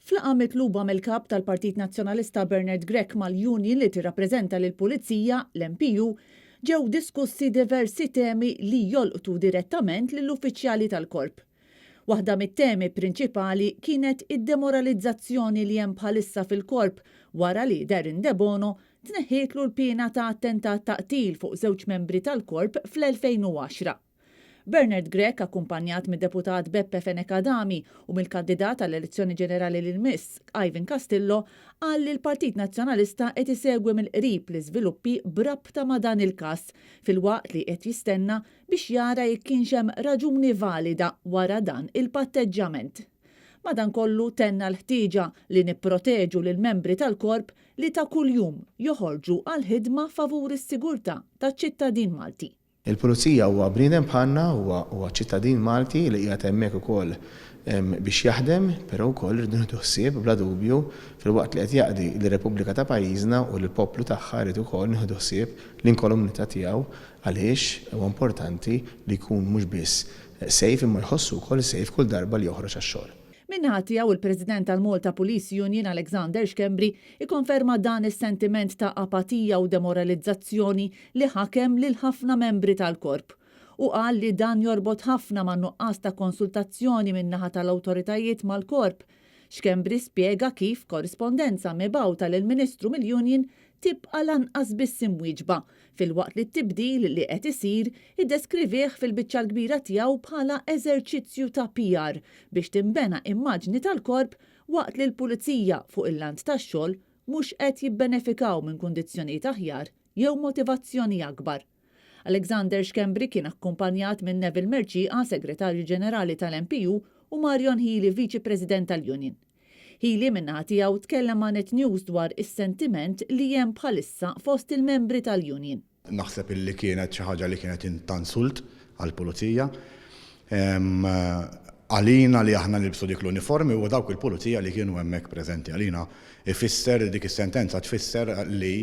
F'laqgħa mitluba mill-Kap tal-Partit Nazzjonalista Bernard Grech mal-union li tirrappreżenta lill-Pulizija, l-MPU, ġew diskussi diversi temi li jolqtu direttament lill-uffiċjali tal-Korp. Waħda mit-temi prinċipali kienet id-demoralizzazzjoni li hemm bħalissa fil-Korp wara li Darren Debono tneħħietlu l-piena ta' attentat ta' qtil fuq żewġ membri tal-Korp fl-2010. Bernard Grech, akkumpanjat mid-Deputat Beppe Fenech Adami u mill-kandidat għall-elezzjoni ġenerali li jmiss, Ivan Castillo, qal li l-Partit Nazzjonalista qed isegwi mill-qrib l-iżviluppi b'rabta ma' dan il-każ filwaqt li qed jistenna biex jara jekk kienx hemm raġuni valida wara dan il-patteġġjament. Madankollu tenna l-ħtieġa li nipproteġu lill-membri tal-Korp li ta' kuljum joħorġu għall-ħidma favur is-sigurtà taċ-ċittadin Malti. Il-Pulizija huwa bniedem bħalna, huwa huwa ċittadin Malti li qiegħed hemmhekk ukoll biex jaħdem, però wkoll irridu nieħdu ħsieb bla dubju filwaqt li qed jaqdi lir-Repubblika ta' pajjiżna u lill-poplu tagħha rrid ukoll nieħdu ħsieb l-inkolumnità tiegħu għaliex huwa importanti li jkun mhux biss safe imma jħossu wkoll safe kull darba li joħroġ għax-xogħol. Min-naħa tiegħu il-President tal-Malta Police Union Alexander Schembri ikkonferma dan is-sentiment ta' apatija u demoralizzazzjoni li ħakem lil ħafna membri tal-Korp. Hu qal li dan jorbot ħafna man-nuqqas ta' konsultazzjoni min-naħa tal-awtoritajiet mal-Korp. Schembri spjega kif korrispondenza mibgħuta lill-Ministru mill-Union tibqa' lanqas biss imwieġba, filwaqt li t-tibdil li qed isir iddeskrivih fil-biċċa l-kbira tiegħu bħala eżerċizzju ta' PR biex tinbena immaġni tal-Korp waqt li l-Pulizija fuq il-lant tax-xogħol mhux qed jibbenefikaw minn kundizzjonijiet aħjar jew motivazzjoni akbar. Alexander Schembri kien akkumpanjat minn Neville Mercieca, Segretarju Ġenerali tal-MPU u Marion Hili, Viċi President tal-Union. Hili min-naħa tiegħu tkellem ma' Net News dwar is-sentiment li hemm bħalissa fost il-membri tal-union. Naħseb illi kienet xi ħaġa li kienet ta' insult għall-pulizija. Għalina li aħna nilbsu dik l-uniformi u dawk il-pulizija li kienu hemmhekk preżenti. Għalina ifisser li dik is-sentenza tfisser li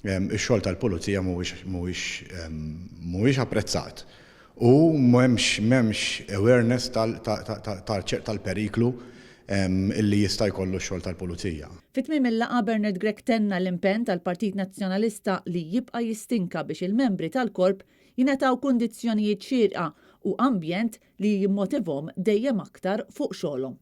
x-xogħol tal-pulizija mhuwiex mhuwiex mhuwiex apprezzat u m'hemmx m'hemmx awareness tal-periklu li jista' jkollu x-xogħol tal-pulizija. Fi tmiem il-laqgħa Bernard Grech tenna l-impenn tal-Partit Nazzjonalista li jibqa' jistinka biex il-membri tal-Korp jingħataw kundizzjonijiet xierqa u ambjent li jimmotivhom dejjem aktar fuq xogħolhom.